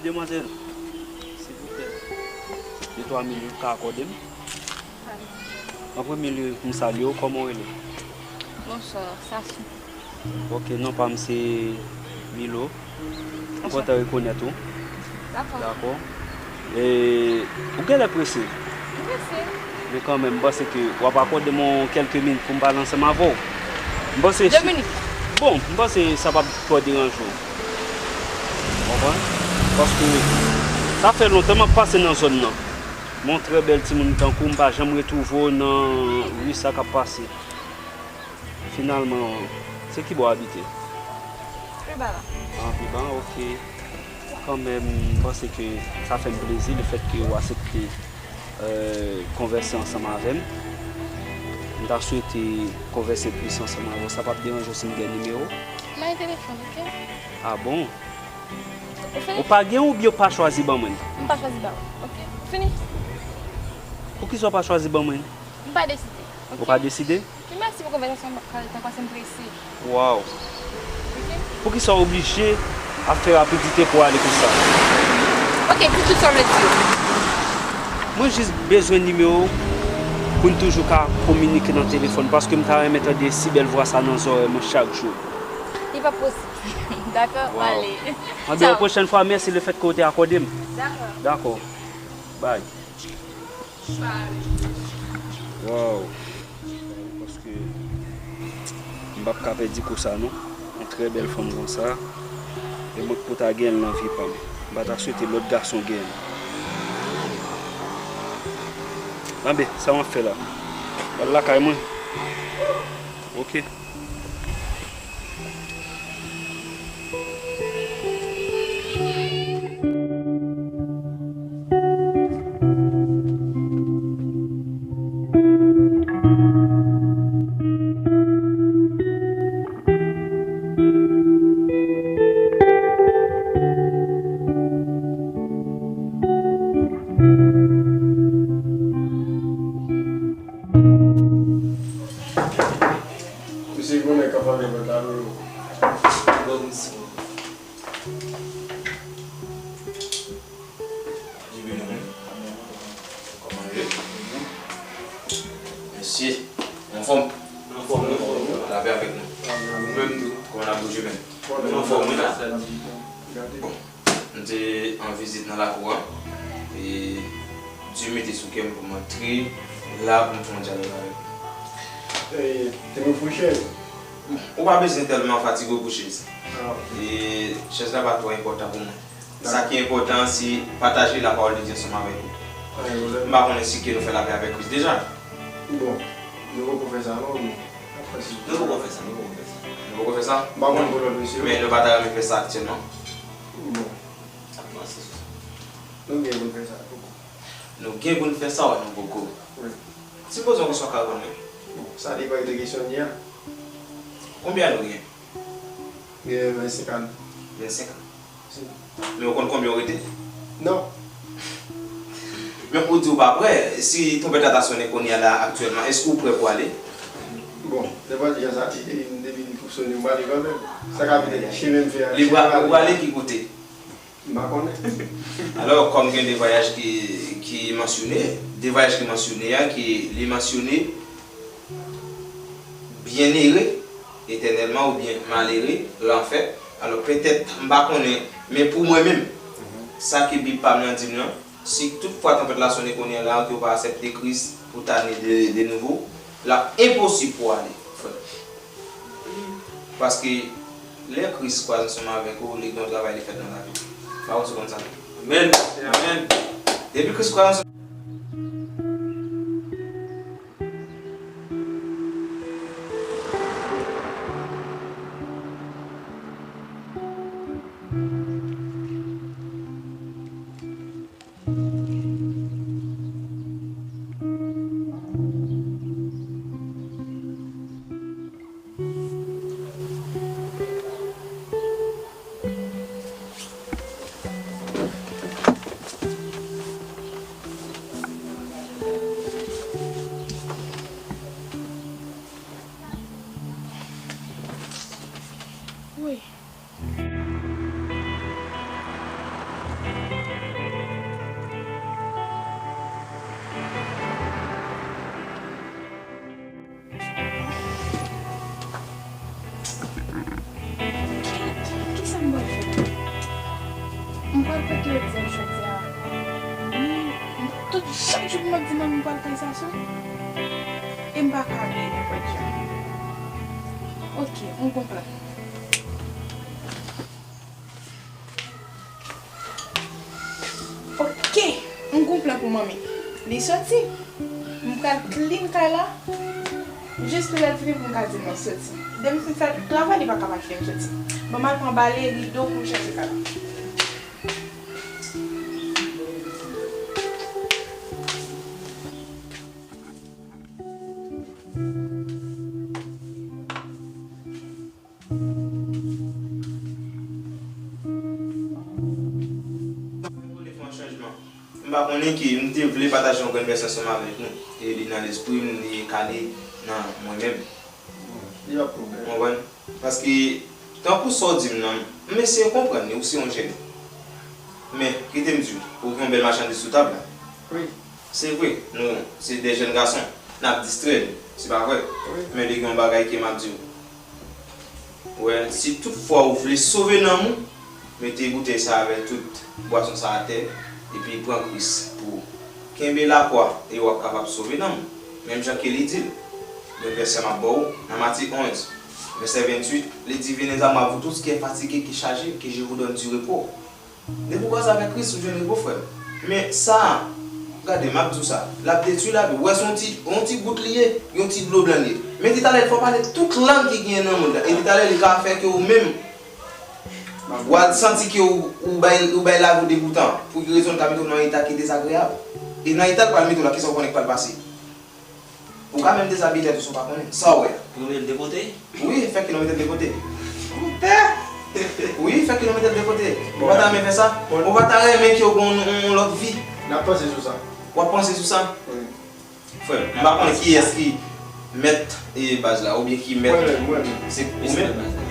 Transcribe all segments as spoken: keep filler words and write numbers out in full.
Demwazèl, silvouplè, de twa minit ou ka akòde m? An premye lye, m salye w, kòman w rele? Bonswa, Sassou. Ok, non pa m se Milo. M kontan rekonèt ou. Dakò. Dakò. E, ou genlè prese? M prese. Men kanmenm, m panse ke w ap akòde m yon kèlke minit pou m pale ansanm avè w. M panse... De minit. Bon, m panse sa p ap twò deranje w. Ou konprann? Paske sa fè lontan m ap pase nan zòn nan. Men yon trè bèl timoun tankou w, m pa janm retwouve w nan ri sa k ap pase. Finalman, se ki bò w abite? Pi ba la. Ah, pi ba, ok. Kanmenm, m panse ke sa fè m plezi lefètke w aksepte, euh, konvèse ansanm avè m. M ta swete konvèse plis ansanm avè w. Sa p ap deranje w si m gen nimewo w? M pa gen telefòn, ok? Ah bon? Ou fini? Ou pa gen oubyen w pa chwazi ban mwen l? M pa chwazi ba ou, ok? Ou fini? Poukisa w pa chwazi ban mwen l? M pa deside, ok? Ou pa deside? Mèsi pou konvèsasyon an, m ap ka al tan paske m prese. Waw. Ok? Poukisa w oblije ap fè rapidite pou w ale konsa? Ok, di tout sa w vle di yo. Mwen jis bezwen nimewo w pou n toujou ka kominike nan telefòn, paske m ta renmen tande si bèl vwa sa nan zòrèy mwen chak jou. Li pa posib. Dakò, m ale. Anben, yon pwochèn fwa, mèsi lefètke w te akòde m. Dakò. Dakò. Bye. Bye. Waw. Paske m p ap ka pèdi kou sa non. Yon trè bèl fanm konsa. E mwen k pou ta gen l nan vi pa m. M pa ta swete lòt gason gen l. Anben, sa m ap fè la? M al lakay mwen. Ok. Mesye, konnen k ap pale avèk Alolo. Bon, mesye. Jibin, wi. Kòman w ye? Mesye, anfòm? Anfòm, anfòm. Lapè avèk nou. Nou menm tou. Kòman n ap bouje menm? Anfòm, wi, la. Bon. M te an vizit nan lakou a, e Dye mete sou kè m pou m antre la pou m fè yon dyalòg avèk ou. E, te mwen pou chèz. Ou pa bezwen tèlman fatige w pou chèz. Ah, ok. E chèz la pa twò enpòtan pou mwen. Sa ki enpòtan an, se pataje lapawòl de Dye ansanm avèk ou. Pa gen pwoblèm. M pa konnen si ke nou fè lapè avèk Kris deja. Bon, nou poko fè sa non, men. Nou poko fè sa, nou poko fè sa. Nou poko fè sa? M pa konn pou lòt mesye yo. Men nou pa ta renmen fè sa aktyèlman? Bon. Nou gen pou n fè sa, poko. Nou gen pou n fè sa, wè, nou poko. Wi. Sipoze w gen swa ka reponn mwen. Bon, sa depann de kesyon li a. Konbyen ane w gen? Gen vennsenk ane. Vennsenk ane. Si. Men ou konn konbyen w rete? Non. Men ou di w pa prè, si twonpèt la ta sonnen kounye a la aktyèlman, èske w prè pou ale? Bon, depann jan sa, e, e, depi li pou sonnen, m prale kanmenm. Sa ka vin chimen m fè a. Li pra-, ou prale ki kote? M pa konnen. Alò, kòm gen de vwayaj ki, ki mansyone, de vwayaj ki mansyone a, ki li mansyone byenere etènèlman oubyen malere, lanfè. Alò, petèt, m pa konnen, men pou mwen menm, sa ke Bib pa m nan di m nan, si tout fwa twonpèt la sonnen kounye a la, ke w pa aksepte Kris pou w ta ne de, de nouvo, l ap enposib pou w ale, frè. Paske lè Kris kwaze ansanm avèk ou, li gen yon travay li fèt nan lavi w. Pa konn si w konn sa tou. Amèn, amèn. Depi Kris kwaze ansanm Wi. Jodi a, jodi a, hmm, tout chak jou pou m ap di manmi m pral peye sa sou. E m pa ka bliye nenpòt jan. Oke, m gon plan. Oke, m gon plan pou manmi. Li soti. M pral clean kay la. Jis pou lè l fini pou m ka di l mwen soti. Depi m fin fè tout travay, li pa ka pa kite m soti. Ban m al pran bale, rido pou m chanje kay la. Mwen vle fè yon chanjman. M pa konnen ki, m te vle pataje yon grenn vèsè ansanm avèk nou. E li nan lespri m, li kale nan mwen menm. Li pa pwoblèm. Ou konprann? Paske, tankou sa w di m nan, m eseye konprann li, ou se yon jèn. Men, kite m di w, ou gen yon bèl machandiz sou tab la. Wi. Se vre, nou se de jèn gason, n ap distrè nou, se pa vre? Wi. Men li gen yon bagay ke m ap di w. Ou wè, si tout fwa ou vle sove nanm ou, mete boutèy sa avèk tout bwason sa atè, epi pran Kris pou ou. Kenbe lakwa, e w ap kapab sove nanm ou. Menm jan ke li di l, gen vèsè m ap ba w, nan Matye onz, vèsè venntuit, li di, Venez à moi, vous tous qui êtes fatigués, qui chargés, que je vous donne du repos. Depi w kwaze avèk Kris, ou jwenn repo, frè m. Men sa a, gade, m ap di w sa, l ap detwi lavi w. Ou wè, se yon ti, yon ti gout li ye, yon ti dlo blan li ye. Men detalè, fò w pale tout lang ki genyen nan mond lan. E detalè, li ka fè ke ou menm, w al santi ke ou, ou bay, ou bay lavi w degoutan. Pou ki rezon? L ka mete w nan yon eta ki dezagreyab. E nan eta l pral mete w la, kisa w konnen k pral pase? Ou ka menm dezabiye tèt ou si w pa konnen. Sa w wè a? Pou yo mete l de kote? Wi, fè kilomèt de kote. Wi, fè kilomèt de kote. Ou pa ta renmen fè sa? Ou pa ta renmen ke w gen yon, yon lòt vi? N ap panse sou sa. W ap panse sou sa? Wi. Frè m, m pa konnen kiyès ki mèt, e, baz la, oubyen ki mèt. Mwen menm, mwen menm. Se ou menm?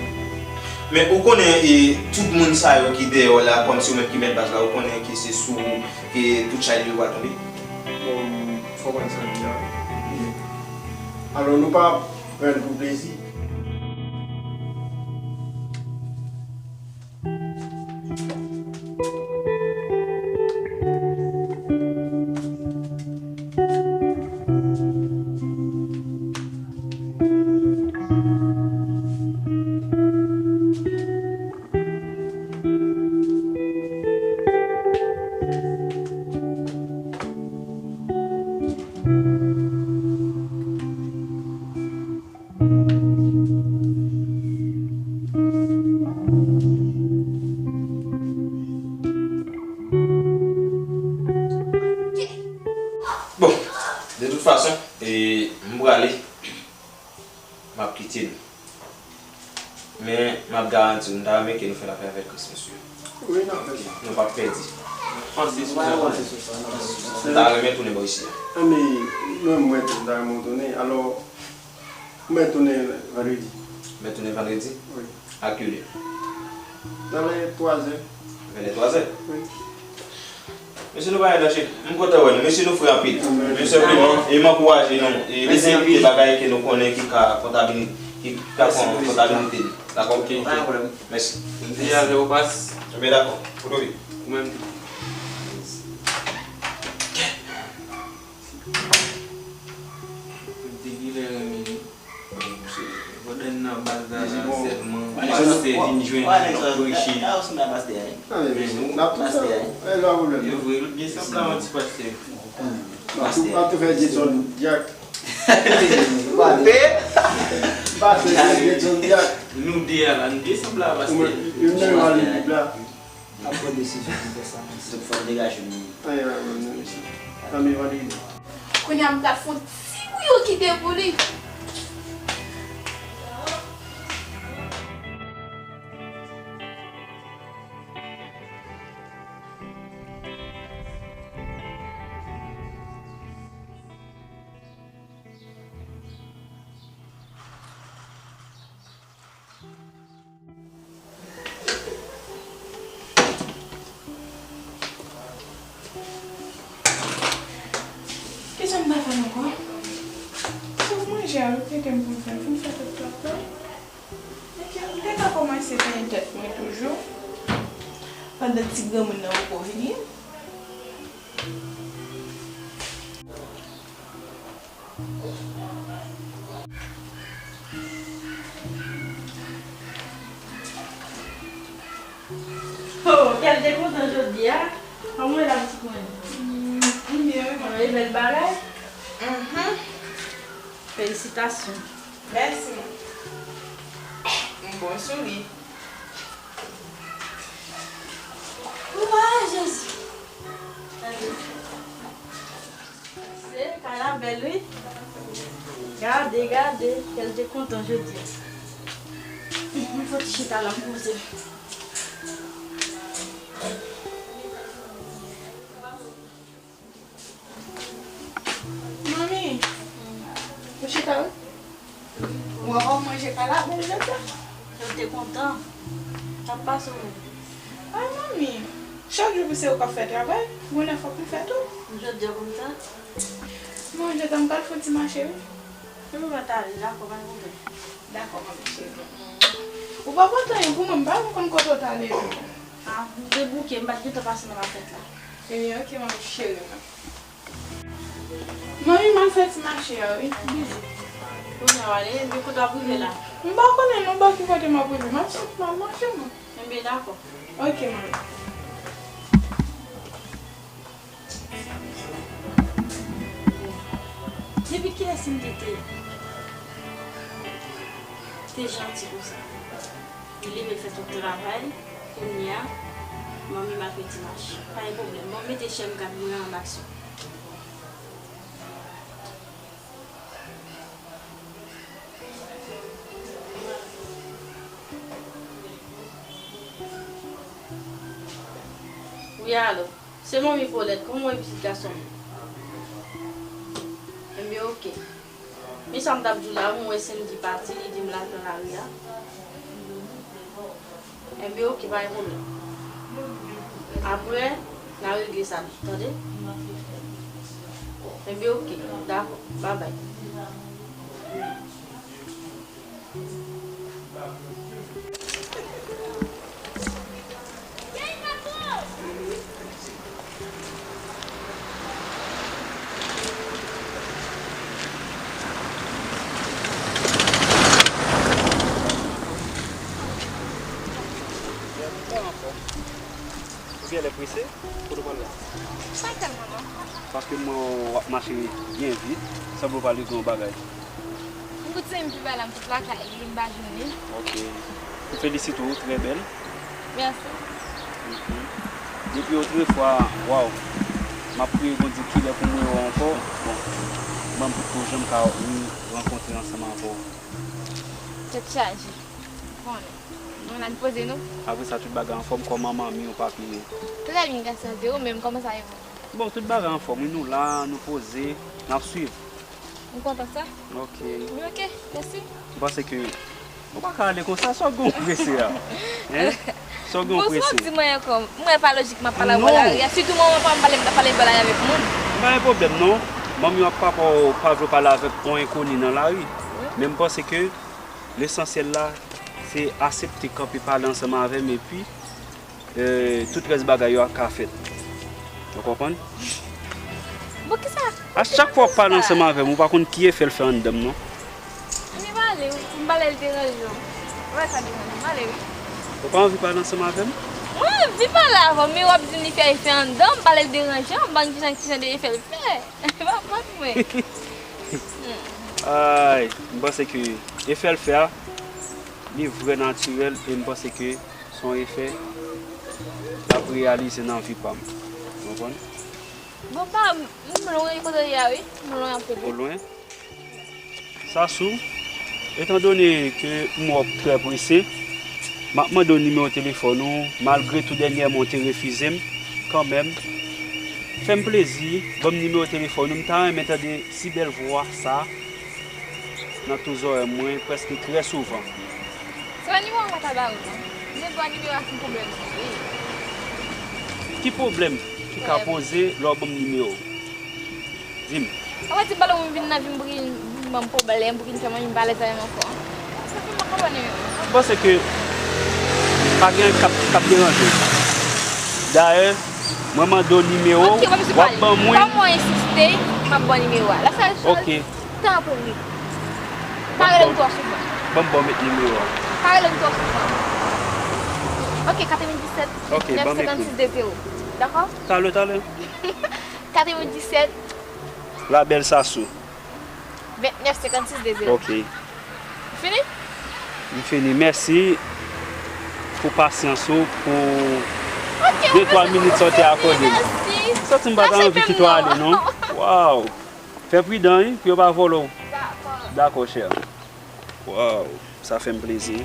Men ou konnen, e, tout moun sa yo ki dèyè w la, kòmsi ou menm ki mèt baz la, ou konnen ke se sou ou ke tout chay li yo pral tonbe? Bon, fò w konn sa di a. Alò, nou pa pran l pou plezi. Bon, de tout fason, e, m prale, m ap kite nou. Men, m ap garanti w, m ta renmen ke nou fè lapè avèk Kris, mesye. Wi, n ap fè sa. Nou p ap pèdi. Panse sou sa. M ta renmen tounen bò isi a. Anben, mwen, mwen tou, m ta renmen w tounen. Alò, mwen tounen vandredi. Mwen tounen vandredi? Wi. A kilè? Nan lè twa zè. Vè lè twa zè? Wi. Mesye, nou pa gen danje. M kontan wè nou. Mesye, nou fre anpil. Men senpleman, e m ankouraje nou. E lese evite bagay ke nou konnen ki ka kontamine, ki ka kontamine nou. Dakò? Ok, ok. Pa gen pwoblèm. Mèsi. M di avè w, baz. Ebyen, dakò. Ou menm tou. M te genlè renmen li. Pandan n nan baz la, la sèlman, pastè vin jwenn nou, l ap preche. Men nou, pastè, e vre, l byen sanble a yon ti pastè. Pastè. Nou de a la, nou byen sanble a pastè. Ap pran desizyon pou fè sa ansanm. Tout fò n degaje nou. Anyen pa pwoblèm, non, mesye. Tanmi vandredi. Kounye a m pral fè yon ti bouyon kite pou li. Kisa m ta fè ankò? Sof manje a, wi, kite m pou m fè l, pou m fè tout plat la. Epi, m te ka kòmanse penyen tèt mwen toujou. Pandan ti granmoun nan poko vini. Oh, kè l te kontan jodi a. Kòman w ye la, pitit mwen? M byen, wi, manmi. Wi, bèl bagay. Mhm. Felisitasyon. Mèsi, manmi. M bon sou li. Wa, Jezi! Gade. Se kay la bèl, wi. Gade, gade, kè l te kontan jodi a. M fò ti chita la, m poze. Manmi, ou chita wi. Ou wè w manje kay la bèl jodi a. Yo te kontan. Sa pase w menm? Ay, manmi, chak jou se ou k ap fè travay, bonè fòk m fè tou. Jodi a konn sa? Non, jodi a m pral fè yon ti mache wi. Pou nou mèt ale, dakò, pa gen pwoblèm. Dakò, manmi cheri. Ou pa pote anyen pou mwen, m pa konn kote w t ale tou. Ah, m te bouke, m pa t gentan pase nan makèt la. Ebyen, oke, manmi cheri mwen. Manmi, m al fè ti mache a, wi. Kounye a w ale, ebyen kote w ap rive la? M pa konnen non, bò ki kote m ap rive. M ap sot, m ap mache, mwen. Ebyen, dakò. Oke, manmi. Depi kilè Cindy te, te janti konsa? Li leve fè tout travay, kounye a, manmi m al fè ti mache. Pa gen pwoblèm. Bon, mete chèn gad mwen an aksyon. Wi, alo. Se manmi Paulette, kòman w ye pitit gason m? Enben, oke. Men sa m t ap di w la, wi, mwen wè Cindy pati, li di m l al nan lari a. Enben, oke, pa gen pwoblèm. Apre, n a regle sa, tande? Enben, oke, dakò, babay. Ou genlè prese? Kote w pral la? Pa tèlman non. Paske m wè w ap mache byen vit, sanble w pral regle yon bagay. M koute m pi bay la, m sot lakay li, m pa jwenn li. Ok. M felisite w, ou trè bèl. Mèsi. Mhm. Depi otrefwa, waw, m ap priye Bondye kilè pou m wè w ankò. Bon, ban m pou janm ka rankontre ansanm avè w. Tèt chaje. Konnen. Nou la n poze nou. Apre sa, tout bagay anfòm, kòman manmi w, papi w? Trè byen, gras a Dye. Ou menm, kòman sa ye? Bon, tout bagay anfòm, wi, nou la, nou poze, n ap swiv. M kontan sa. Ok. Wi, ok, mèsi. M panse ke ou pa ka ale konsa, sa w gen w prese a? Hein? Sa w gen w prese? Bon, sa w di mwen ankò? M wè pa lojik m ap pale avè w bò lari a. Sitou manman pa m pale, m ta pale bò lari avèk moun. Pa gen pwoblèm, non. Manmi w ak papa w pa vle w pale avèk yon enkoni nan lari. Wi. Men m panse ke lesansyèl la, se aksepte kanpe pale ansanm avè m epi eh, tout rès bagay yo ap ka fèt. Ou konprann? Bon, kisa? A chak fwa w ap pale ansanm avè m, ou pa konn ki efè l fè anndan m, non. Ann pale, pou m pale l deranje w. Ou wè sa deranje m, pale wi. Ou pa anvi pale ansanm avè m? Mwen anvi pale avè w, men w ap di m li fè efè anndan m, pale l deranje m, ban m di jan, ki jan de efè l fè. Pa fòt mwen. Ay, m panse ke efè l fè a, li vrè natirèl e m panse ke se yon efè l ap reyalize nan vi pa m. Ou konprann? Bon, pa m, m lwen kote w ye a, wi. M lwen anpil, wi. Ou lwen? Sasou, etandone ke m wè w trè prese, m ap mande w nimewo telefòn ou, malgre tou dènyèman w te refize m, kanmenm, fè m plezi, ban m nimewo telefòn ou, m ta renmen tande si bèl vwa sa nan tou zòrèy mwen prèske trè souvan. Se pa nimewo m pa ta ba ou non. Nenpòt nimewo a se pwoblèm li ye. Ki pwoblèm ki ka poze lè w ban m nimewo? Di m. Apa di m pale w vin nan vi m pou ki vin ban m pwoblèm, pou ki vin fè mwen vin pale sa menm ankò? Sa fè m pa konprann nimewo. M panse ke pa gen k ap, k ap deranje w. Dayè, mwen mande w nimewo w, w ap ban mwen. Kòm w ensiste, m ap ban nimewo a. Lè sa, ok. Tanpri. Pa rele m twò souvan. Ban m, ban m met nimewo a. Pa rele m twò souvan. Ok, katrevendisèt, nèf senkannsis, de zewo. Dakò? Talè, talè. Katrevendisèt. La Belle Sassou. Vennèf senkannsis, de zewo. Ok. Ou fini? M fini. Mèsi pou pasyans ou, pou de twa minit sa w te akòde m. Santi m pa ta anvi kite w ale, non. Waw! Fè pridan, wi, pou yo pa vòlò w. Dakò, chè. Waw, sa fè m plezi.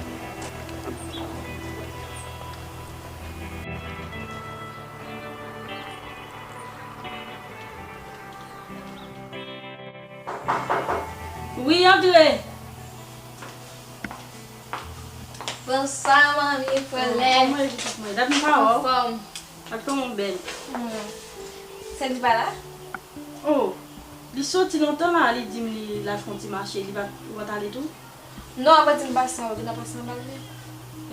Wi, antre. Bonswa, manmi, Paulette. Kòman w ye, pitit mwen? Dat m pa wè w. Anfòm. Ak kòman w bèl? Hmm. Sandy pa la? Oh, li soti lontan la, li di m li, l al fè yon ti mache, li pa, ou pa t ale tou? Non, avan di m pase, ou vin ap pase anba l menm.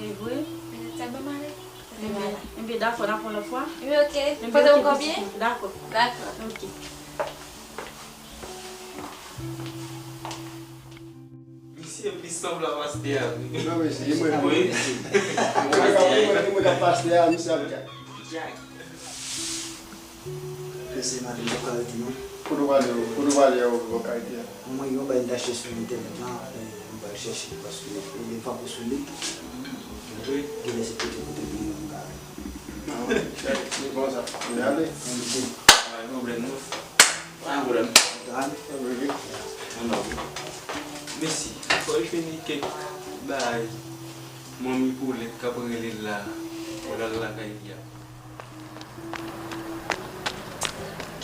E vre? Petèt sa ban m ale. Enben, enben, dakò, n ap wè lòt fwa. Wi, ok. Enben, poze w konbyen? Dakò. Dakò. Ok. Misye plis sanble a pastè a, wi. Non, mesye, e mwen menm. Wi. Kaka mwen, e mwen k ap pastè a, misye ap djak. Djak. Mesye, madanm, ou ka rete non. Kote w prale, kote w prale a, ou pa ka rete a? Mwen, yon bagay m t achte sou entènèt lan, e, m pral chèche l, paske, e, li pa pou sou li. Wi. Genlè se kote, kote li ye, m ka rete. Non, se, se bon sa. Ou ale? Wi, mesye. Pa gen pwoblèm, non. Pa gen pwoblèm. Wi, wi. An nòm. Mesye, fò l fini kèk bagay. Manmi Paulette k ap rele l la, pou l al lakay li a.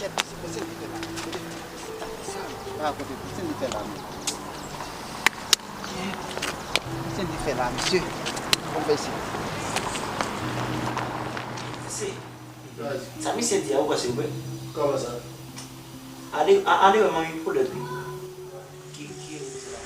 Kèt, mesye, kòman se li fè la? Kote, ah, kote, kòman se li fè la menm? Kèt, kòman se li fè la, mesye? Kòman fè isit? Se, sa misye di a, ou kwè se vre? Kòman sa? Ale, a, ale wè manmi Paulette, wi. Ki, ki rele se la?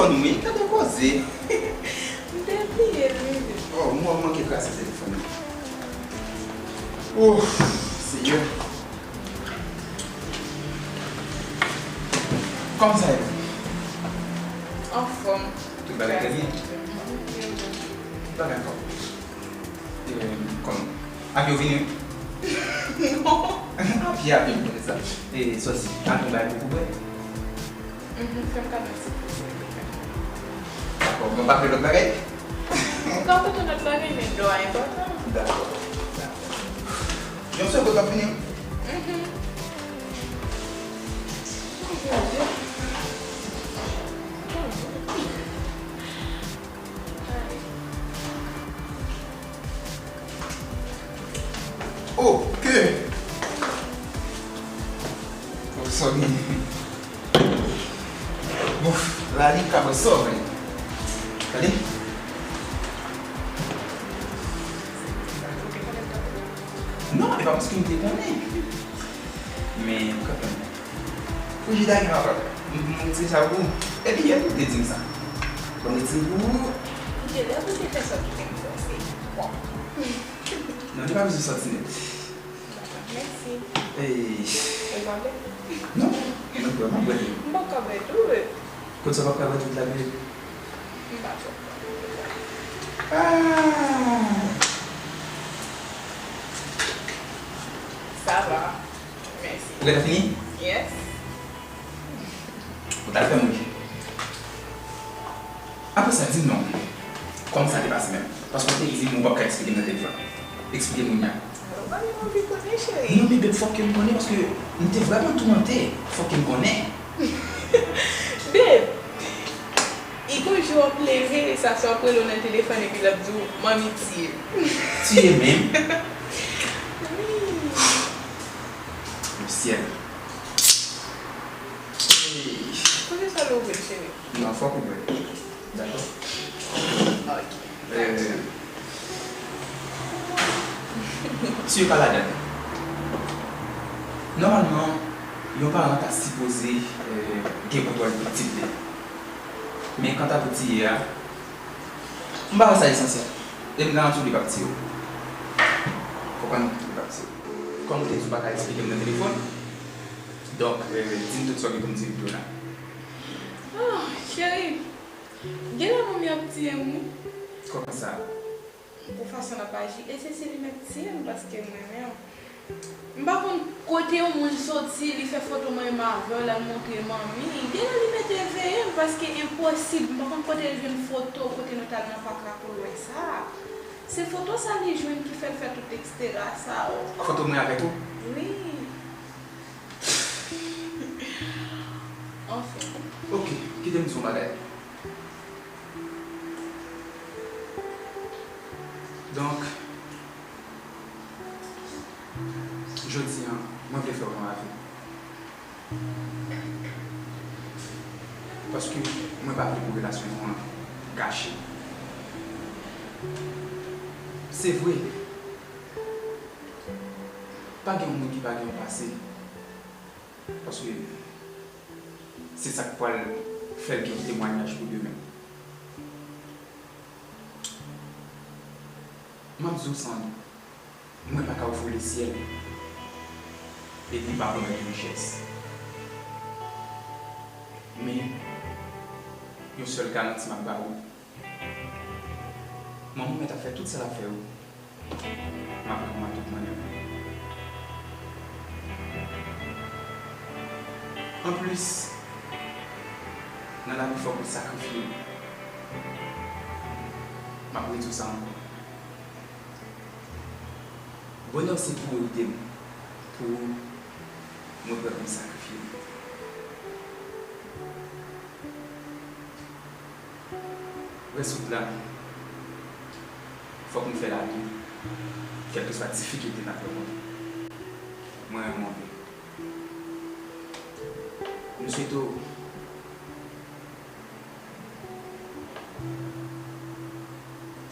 Wi, gade koze. M te bliye l, wi. Oh, m wè w manke trase telefòn nan. Ouf, Seyè. Kòman sa ye? Anfòm. Tout bagay trè byen? Mhm. Tout bagay anfòm. E, kòman? Avyon vini, wi? Non. A pye avyon vini sa. E, sòsi, al pran bagay pou bwè? Mhm, fè m kado ti poze. Dakò, mwen pa fè lòt bagay? Ou ka pote lòt bagay, men dlo a enpòtan. Dakò, dakò. Yon sèl kout, w ap vini? Mhm. Ok. Sorry. Bouf, la li ka bwè sa w vle. Tande? Non, e pa paske m te konnen. Men, ou ka konnen. Frijida gen papa. M, m retire sa pou ou. Epi, yè, ou te di m sa. Bon, retire pou ou. Kite lè pou te fè sa, kite m fòse. Bon. Non, li pa bezwen sòti nèt. Dakò, mèsi. Ey. Ou pa bwè? Non, mwen bwè, mwen bwè tou. M pa ka bwè tou, wi. Kot sa w pa ka bwè tout la, bebe? M pa twò bwè. Ah. Sa va. Mèsi. Ou gentan fini? Yes. Ou t al fè m ri. Apre sa, di m non. Kòman sa te pase menm? Paske w te di m ou p ap ka eksplike m nan telefòn. Eksplike m kounya. Alò, ou pa menm anvi konnen, cheri. Non, men babe, fòk ke m konnen paske m te vrèman toumante. Fòk ke m konnen. Babe, i gon jou w ap leve, Sasou ap rele w nan telefòn epi l ap di w, "Manmi tiye m." Tiye menm? Wi. O syèl. Ey. Kote sa l ouvri l, cheri? Non, fòk ou bwè. Dakò? Ok. Euh, tiye pa ladan l. Nòmalman, yon paran ta sipoze, euh, gen kontwòl pitit li. Men kanta pou tiye a, m pa wè sa esansyèl. E m garanti w li p ap tiye w. Konprann? Li p ap tiye w. Kòm ou te di w pa ka eksplike m nan telefòn, donk, euh, di m tout sa w gen pou m di m tou la. Ah, cheri, genlè manmi ap tiye m, wi. Kòman sa? Pou fason l ap aji, e se si li mèt tiye m paske m renmen w. M pa konn kote yon moun soti, li fè foto mwen menm avè w, l al montre manmi. Genlè li mete veye m paske enposib, m pa konn kote l jwenn foto, kote nou t al nan pak la pou l wè sa. Se foto sa li jwenn ki fè l fè tout ekstera sa, o. Foto mwen avèk ou? Wi. Anfen. Ok, kite m di w yon bagay. Donk, jodi a, mwen vle fè w yon avi. Paske mwen pa vle pou relasyon nou an gache. Se vre, pa gen yon moun ki pa gen yon pase. Paske se sa k pral fè l gen temwayaj pou demen. M ap di w sa, mwen pa ka ofri w lesyèl epi pa pwomèt ou richès. Men, yon sèl garanti m ap ba ou, manman w mèt ap fè tout sa l ap fè yo. M ap renmen w ak tout mwen menm. Anplis, nan lavi fòk ou sakrifye w. M ap redi w sa ankò. Bonè w se priyorite m. Pou ou, mwen prè pou m sakrifye m. Rès wout la, fòk nou fè l ale, kèlkeswa difikilte n ap rankontre. Mwen renmen w anpil. M swete w.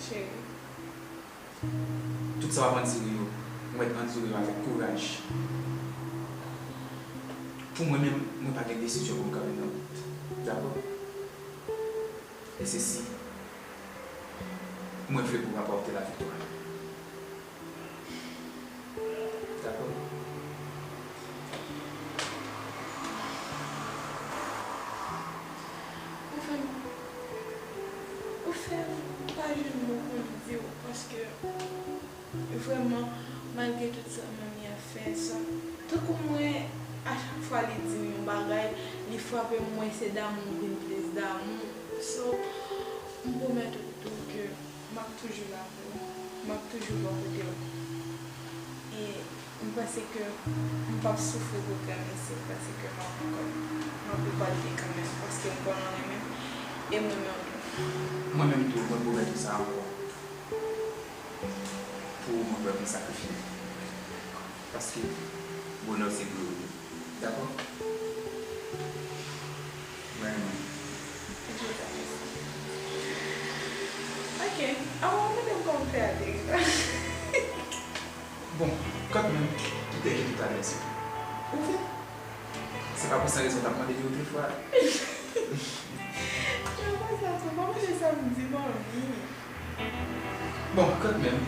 Cheri. Tout sa w ap andire yo, ou mèt andire yo avèk kouraj. Pou mwen menm, mwen pa gen desizyon pou m kanpe nan wout. Dakò? E se si mwen vle pou rapòte laviktwa. Dakò? Ou fè m, ou fè m pa jwenn mo pou m di w, paske vrèman, malgre tout sa manmi ap fè, sa, tankou mwen, a chak fwa li di m yon bagay, li frape m, mwen se damou vin plis damou. So, m pwomèt ou tou ke m ap toujou la pou ou. M ap toujou bò kote w. E m panse ke m p ap soufri pou granmesi, m panse ke m ap, m ap repalte kanmenm, paske m konnen w renmen m, e m renmen w tou. Mwen menm tou, mwen pwomèt ou sa ankò. Pou ou, mwen prè pou m sakrifye m. Paske bonè w se pou ou. Dakò? Mwen renmen w. Ok. Avan w mande m kòman m fè ateri la. Bon, kanmenm, kite gen tout adrès yo. Ou fè? Se pa pou san rezon w t ap mande li otrefwa. Yo pa sa tou, pa mande sa m di manmi. Bon, kanmenm.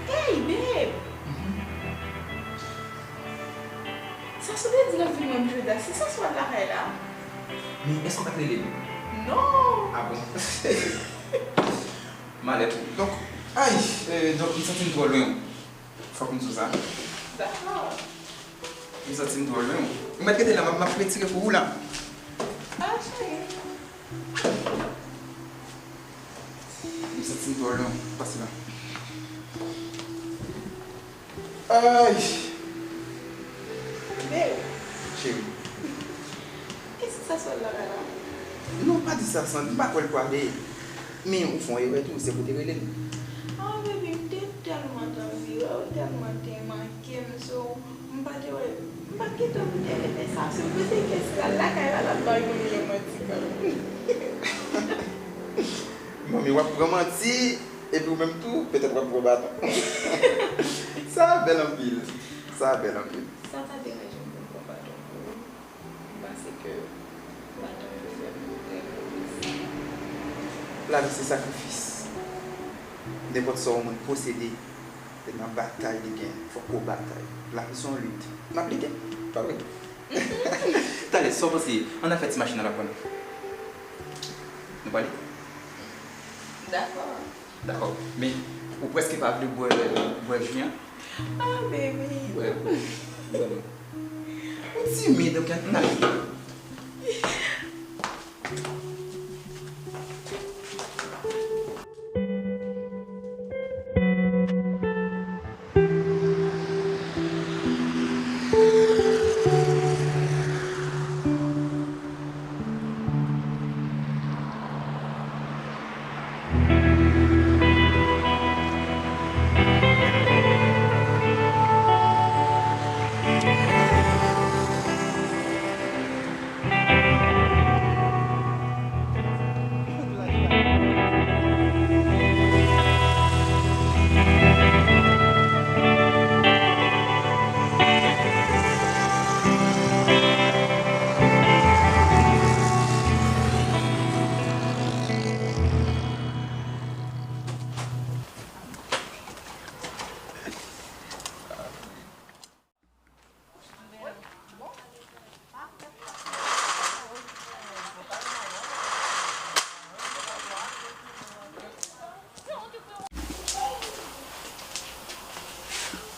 Hey, babe! Mhm. Sa sou te di l ap vin wè m jodi a, se sa sou al lakay la? Men èske w pa t rele m? Non! Ah bon? Malè pou ou. Donk, ay, euh, donk, m santi m twò lwen. Fòk m di w sa. Dakò. M santi m twò lwen. Ou mèt rete la, m ap, m ap retire pou ou la. Ah, cheri. M santi m twò lwen. Pase la. Ay! Bebe. Cheri. Èske sa sou al lakay la? Non, pa di sa, Sandy, m pa kwè l pwale. Men ou fè yon erè tou, se pou w te rele l. Ah, baby, m te tèlman t anvi wè w, tèlman te manke m, so, m pa te wè, m pa t gentan pou te rele sa, sou kote ke si l al lakay la, l ap bay manmi yon manti kanmenm. Manmi, w ap pran manti, epi ou menm tou, petèt w ap pran baton. Sa bèl anpil. Sa bèl anpil. Sa ta deranje m pou m pran baton pou ou? M panse ke baton pou fè m repoze. Lavi se sakrifis. Nenpòt sa yon moun posede, se nan batay li gen. Fòk ou batay. Lavi se yon lit. N ap lite, pa vre? Talè, sa w panse? Ann al fè ti machin nan lakay nou. Nou prale? Dakò. Dakò. Men, ou prèske pa vle bwè, bwè ji an? Ah, baby. Bwè, bwè, bwè. Ou timid, ok? N ale.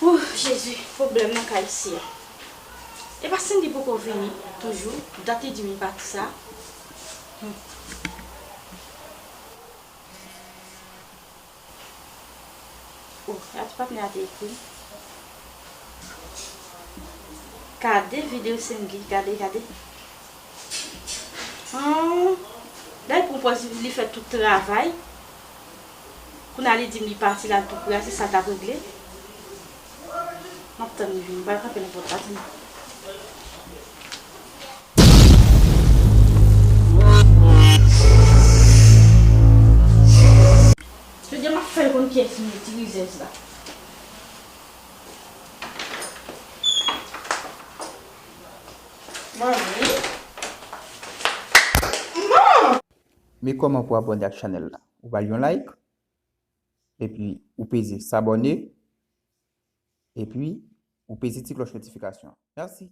Ooh, Jezi, pwoblèm nan kay isi a. E pa Cindy poko vini toujou, dat li di m li pati sa. Hmm. Oh, gade ti patnè a te ekri. Gade videyo Cindy, gade, gade. Hum, dayè pou pòz li fè tout travay. Kounye a li di m li pati, l al tou pre a, se sa l t ap regle. M ap tann li vini, m pral kanpe nan pòt la, tann. Jodi a m ap fè l konn kiyès li ye, ti rizèz la. Manmi. Manmi! Men kòman pou abòne ak chanèl la? Ou ba l yon like, epi ou peze s'abonner, epi ou peze ti klòch notifikasyon. Mèsi.